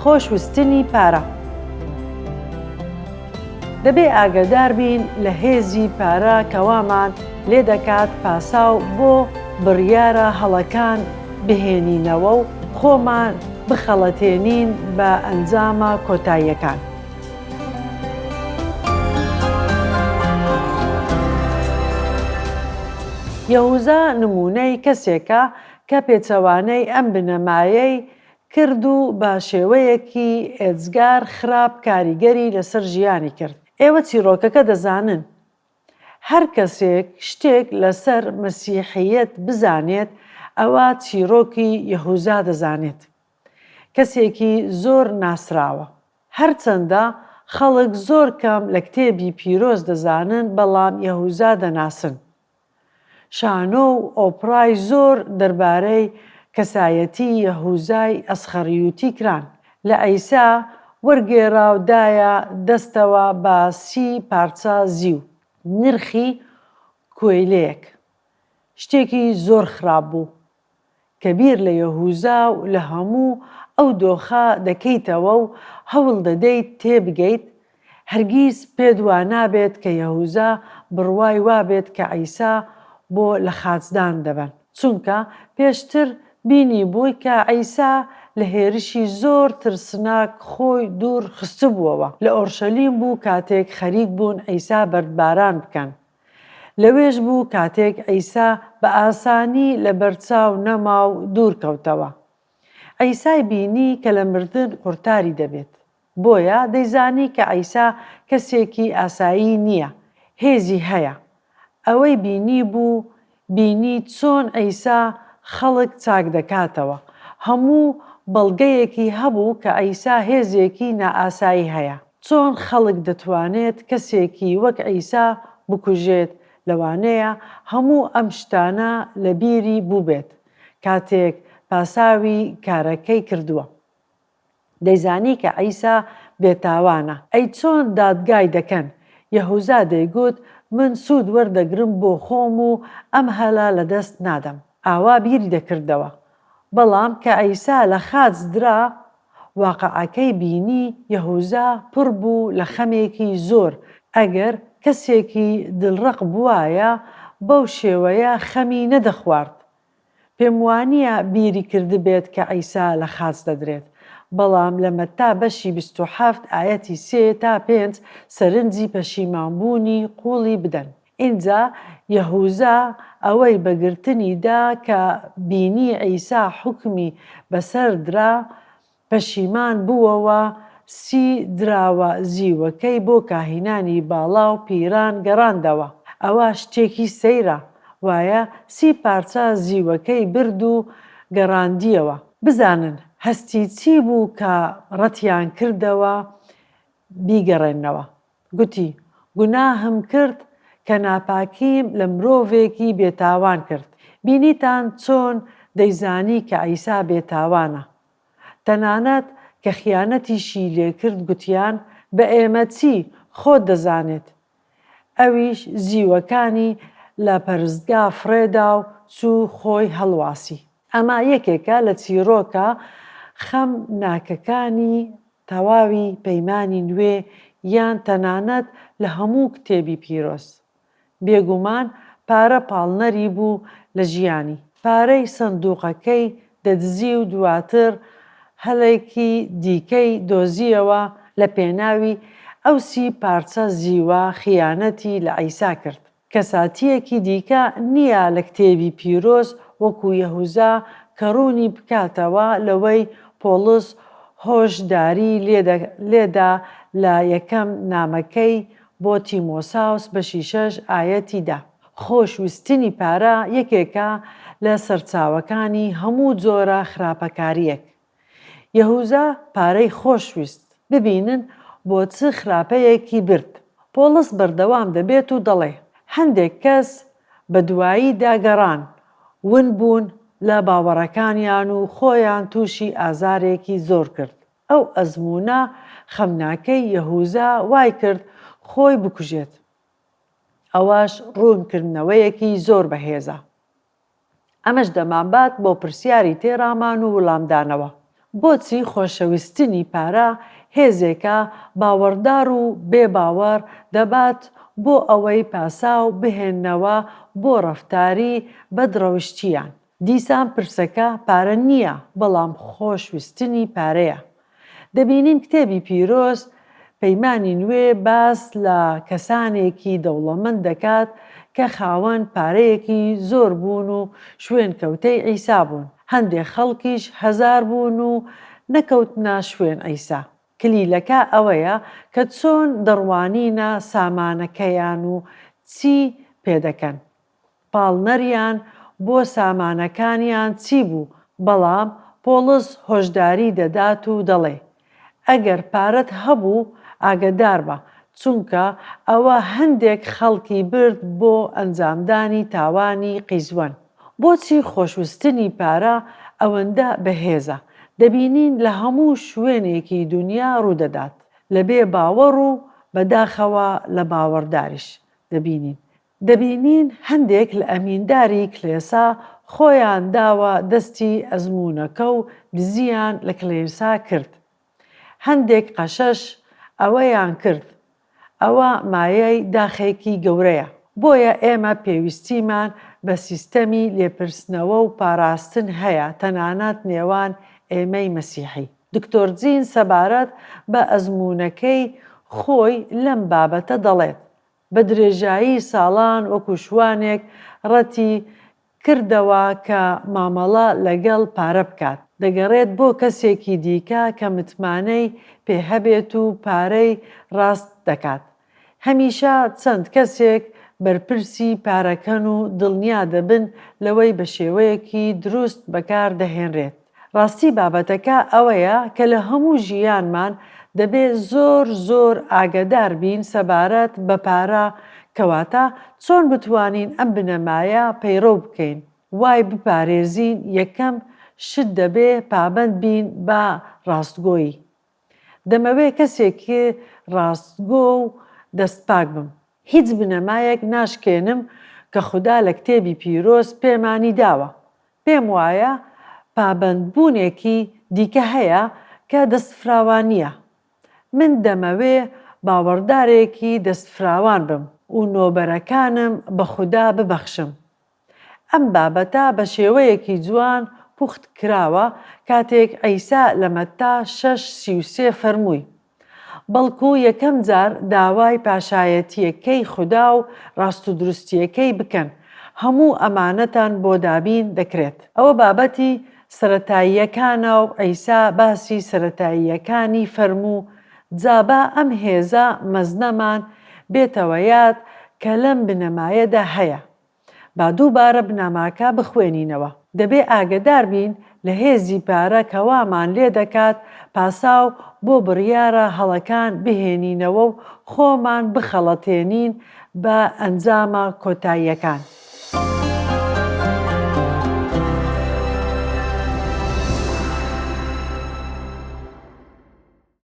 خۆشویستنی پارە. دەبێ ئاگەدار بین لە هێزی پارە کە وامان لێدەکات پاساو بۆ بڕیارە هەڵەکان بهێنینەوە و خۆمان بخەڵەتێنین بە ئەنجامە کۆتاییەکان. یەهوزا نموونەی کەسێکە کە پێچەوانەی ئەم بنەمایەی کرد و بە شێوەیەکی ئێجگار خراپ کاریگەری لەسەر ژیانی کرد. ئێوە چیڕۆکەکە دەزانن. هەر کەسێک شتێک لەسەر مەسیحییەت بزانێت، ئەوا چیڕۆکی یەهوزا دەزانێت. کەسێکی زۆر ناسراوە. هەرچەندە خەڵک زۆر کەم لە کتێبی پیرۆز دەزانن بەڵام یەهوزا دەناسن. شانۆ و ئۆپرای زۆر دەربارەی کەسایەتی یەهوزای ئەسخەڕیوتی کران. لە عیسا وەرگێرا و دایە دەستەوە بە سی پارچە زیو، نرخی کۆیلەیەک. شتێکی زۆر خراپ بوو. کە بیر لە یەهوزا و لە هەموو ئەو دۆخە دەکەیتەوە و هەوڵ دەدەیت تێبگەیت، هەرگیز پێت وا نابێت کە یەهوزا بڕوای وابێت کە عیسا بۆ لەخاچدان دەبەن، چونکە پێشتر بینیبووی کە عیسا لە هێرشی زۆر ترسناک خۆی دوور خستبووەوە، لە ئۆرشەلیم بوو کاتێک خەریک بوون عیسا بەردباران بکەن. لەوێش بوو کاتێک عیسا بە ئاسانی لەبەرچاو نەما و دوور کەوتەوە. عیسای بینی کە لە مردن قورتاری دەبێت. بۆیە دەیزانی کە عیسا کەسێکی ئاسایی نییە، هێزی هەیە. ئەوەی بینیبوو، بینی چۆن عیسا خەڵک چاکدەکاتەوە. هەموو بەڵگەیەکی هەبوو کە عیسا هێزێکی نائاسایی هەیە. چۆن خەڵک دەتوانێت کەسێکی وەک عیسا بکوژێت، لەوانەیە هەموو ئەم شتانە لە بیری بووبێت کاتێک پاساوی کارەکەی کردووە. دەیزانی کە عیسا بێتاوانە. ئەی چۆن دادگای دەکەن؟ یەهوزا دەیگوت من سوود وەردەگرم بۆ خۆم و ئەم هەلە لەدەست نادەم. ئاوا بیری دەکردەوە. بەڵام کە عیسا لە خاچ درا، واقعەکەی بینی یەهوزا پڕ بوو لە خەمێکی زۆر، ئەگەر کەسێکی دڵڕەق بوایە بەو شێوەیە خەمی نەدەخوارد. پێم وانییە بیری کردبێت کە عیسا لە خاچ دەدرێت. بەڵام لە مەتا بەشی 27 ئایەتی سێ تا پێنج سەرنجی پەشیمانبوونی قووڵی بدەن. ئینجا یەهوزا ئەوەی بە گرتنی دا کە بینی عیسا حوکمی بەسەر درا، پەشیمان بووەوە، سی دراوە زیوەکەی بۆ کاهینانی باڵا و پیران گەڕاندەوە. ئەوە شتێکی سەیرە، وایە سی پارچە زیوەکەی برد و گەڕاندییەوە. بزانن هەستی چی بوو کە ڕەتیان کردەوە بیگەڕێننەوە. گوتی، گوناهم کرد کە ناپاکیم لە مرۆڤێکی بێتاوان کرد. بینیتان چۆن دەیزانی کە عیسا بێتاوانە. تەنانەت کە خیانەتیشی لێکرد گوتیان، بە ئێمە چی، خۆت دەزانێت. ئەویش زیوەکانی لە پەرستگا فڕێدا و چوو خۆی هەڵواسی. ئەمە یەکێکە لە چیڕۆکە خەم ناکەکانی تەواوی پەیمانی نوێ یان تەنانەت لە هەموو کتێبی پیرۆز. بێگومان پارە پاڵنەری بوو لە ژیانی. پارەی سندوقەکەی دەدزی و دواتر هەلێکی دیکەی دۆزییەوە لە پێناوی ئەو سی پارچە زیوە خیانەتی لە عیسا کرد. کەساتییەکی دیکە نییە لە کتێبی پیرۆز وەکو یەهوزا کە ڕوونی بکاتەوە لەوەی پۆڵس هۆشداری لێدا لە یەکەم نامەکەی بۆ تیمۆساوس بەشی شەش ئایەتی دە. خۆش ویستنی پارە یەکێکە لە سەرچاوەکانی هەموو جۆرە خراپەکارییەک. یەهوزا پارەی خۆش ویست، ببینن بۆ چ خراپەیەکی برد. پۆڵس بەردەوام دەبێت و دەڵێ، هەندێک کەس بەدواییدا گەڕان، ون بوون لە باوەڕەکانیان و خۆیان تووشی ئازارێکی زۆر کرد. ئەو ئەزموونە خەمناکەی یەهوزا وای کرد خۆی بکوژێت. ئەوەش ڕوونکردنەوەیەکی زۆر بەهێزە. ئەمەش دەمانبات بۆ پرسیاری تێڕامان و ولامدانەوە. بۆچی خۆشەویستنی پارە هێزێکە باوەڕدار و بێ باوەڕ دەبات بۆ ئەوەی پاساو بهێننەوە بۆ ڕەفتاری بەدڕەوشتییان؟ دیسان پرسەکە پارە نییە بەڵام خۆشویستنی پارەیە. دەبینین کتێبی پیرۆز پەیمانی نوێ باس لە کەسانێکی دەوڵەمەند دەکات کە خاوەن پارەیەکی زۆر بوون و شوێنکەوتەی عیسا بوون، هەندێک خەڵکیش هەزار بوون و نەکەوتنە شوێن عیسا. کلیلەکە ئەوەیە کە چۆن دەڕوانینە سامانەکەیان و چی پێدەکەن. پاڵنەریان بۆ سامانەکانیان چی بوو، بەڵام پۆڵس هۆشداری دەدات و دەڵێ، ئەگەر پارەت هەبوو ئاگەداربە، چونکە ئەوە هەندێک خەڵکی برد بۆ ئەنجامدانی تاوانی قیزوەن. بۆچی خۆشوستنی پارە ئەوەندە بەهێزە؟ دەبینین لە هەموو شوێنێکی دونیا ڕوودەدات، لە بێ باوەڕ و بەداخەوە لە باوەڕداریش دەبینین. دەبینین هەندێک لە ئەمینداری کلێسا خۆیان داوە دەستی ئەزموونەکە و دزییان لە کلێسا کرد. هەندێک قەشەش ئەوەیان کرد. ئەوە مایەی داخێکی گەورەیە. بۆیە ئێمە پێویستیمان بە سیستەمی لێپرسنەوە و پاراستن هەیە تەنانەت نێوان ئێمەی مەسیحی. دکتۆر جین سەبارەت بە ئەزموونەکەی خۆی لەم بابەتە دەڵێت، بە درێژایی ساڵان وەکو شوانێک ڕەتی کردەوە کە مامەڵە لەگەڵ پارە بکات، دەگەڕێت بۆ کەسێکی دیکە کە متمانەی پێ هەبێت و پارەی ڕاست دەکات. هەمیشە چەند کەسێک بەرپرسی پارەکەن و دڵنیا دەبن لەوەی بە شێوەیەکی دروست بەکار دەهێنرێت. ڕاستی بابەتەکە ئەوەیە کە لە هەموو ژیانمان دەبێ زۆر زۆر ئاگەدار بین سەبارەت بە پارە کەواتە چۆن بتوانین ئەم بنەمایە پەیڕەو بکەین وای بپارێزین یەکەم شت دەبێ پابەند بین بە ڕاستگۆیی دەمەوێ کەسێکی ڕاستگۆ و دەستپاک بم. هیچ بنەمایەک ناشکێنم کە خودا لە کتێبی پیرۆز پێمانی داوە. پێم وایە پابەندبوونێکی دیکە هەیە کە دەستفراوانییە. من دەمەوێ باوەڕدارێکی دەستفراوان بم و نۆبەرەکانم بە خودا ببەخشم. ئەم بابەتە بە شێوەیەکی جوان پوخت کراوە کاتێک عیسا لە مەتا شەش 33 فەرمووی، بەڵکو یەکەم جار داوای پاشایەتییەکەی خودا و ڕاستودروستییەکەی بکەن، هەموو ئەمانەتان بۆ دابین دەکرێت. ئەوە بابەتی سەرەتاییەکانە و عیسا باسی سەرەتاییەکانی فەرموو، جا با ئەم هێزە مەزنەمان بێتەوە یاد کە لەم بنەمایەدا هەیە. با دووبارە بنەماکە بخوێنینەوە. دەبێ ئاگەدار بین لە هێزی پارە کە وامان لێ دەکات پاساو بۆ بڕیارە هەڵەکان بهێنینەوە و خۆمان بخەڵەتێنین بە ئەنجامە کۆتاییەکان.